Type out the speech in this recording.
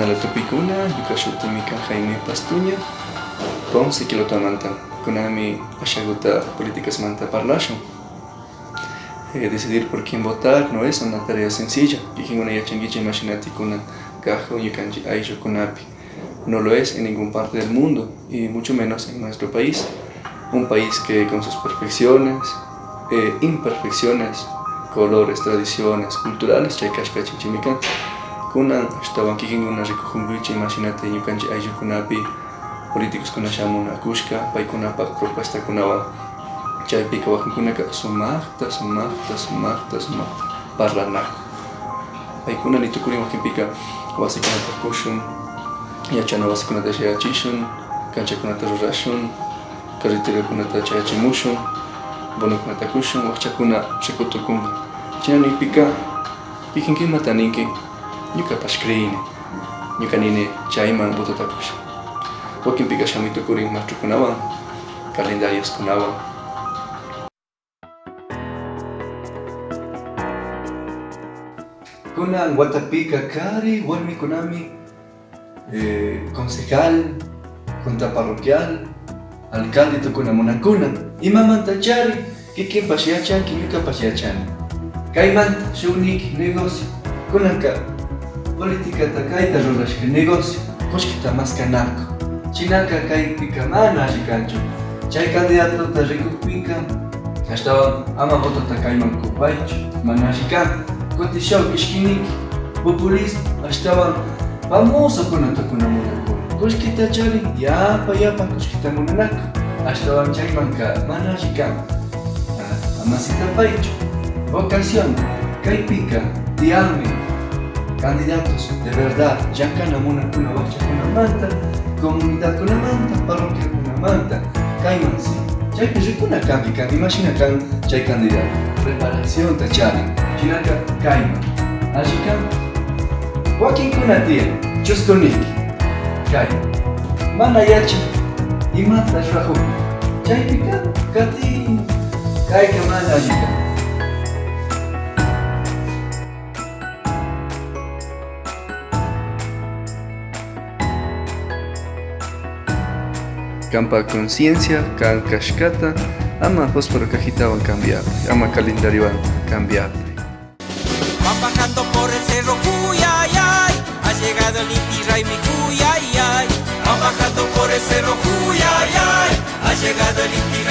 Shinala tukuykuna, ñuka shutimi kan Jaime Pastuña, Ponce Quilotamanta. Kunanmi ashaguta políticasmanta parlashun. Decidir por quién votar no es una tarea sencilla. Kikinkuna yachankichik imashinati kunan kajun ñukanchik ayllukunapi. No lo es en ningún parte del mundo y mucho menos en nuestro país. Un país que con sus perfecciones e imperfecciones, colores, tradiciones culturales chay kashkachinchikmi kan. Kunan ashtawan kikinkuna rikujunkichik imashinati ñukanchik ayllukunapi políticos-kuna shamunakushka paykunapak propuestakunawan chaypika wakinkunaka sumakta, sumakta, sumakta, sumakta parlanakun. Paykuna ni tukurin wakinpika wasikunata kushun, yachana wasikunata shayachishun, canchakunata rurashun, carreterakunata chayachimushun, bonokunata kushun, wakchakuna rikutukunka. Chayna nijpika kikinka imata ninki, ñukapash creyini, ñuka nini chayman votota kusha. Wakinpika shamuy tukurin machukunawan, calendarioskunawan. Kunan watapika kari warmikunami concejal, junta parroquial, alcalde tukuna munankuna. Imamanta chari kikinpash yachanki, ñukapash yachani. Kaymanta shukniki negocio. Kunanka politikata kayta rurashka negocio, kullkita maskanakun. Chinaka kaypika mana alli kanchu. Chay candidatota rikukpika ashtawan ama votota kayman kupaychu, mana alli kan. Kutin shuk ishkiniki populismo ashtawan famosokuna tukuna munankuna. Kullkita charin, yapa yapa kullkita munanakun. Ashtawan chaymanka mana alli kan. Ama sitapaychu. Vocación kaypika tiyanmi candidatos de verdad llankana munankuna wakchakunamanta, comunidadkunamanta, parroquiakunamanta, kayman si. Chaypi rikuna kanki kan imashina kan chay candidato. Preparacionta charin, shinaka kayman. Alli kan. Wakinkuna tiyan, chuskuniki. Kay. Mana yachan imata rurajukun. Chaypika katin kayka mana alli kan. Kampa conciencia kan kashkata ama fósforo cajitawan cambiapay, ama calendariowan cambiapay. Van bajando por el cerro, Cuyayay, ha llegado el Inti Raymi, Cuyayay. Van bajando por el cerro, Cuyayay, ha llegado el Inti.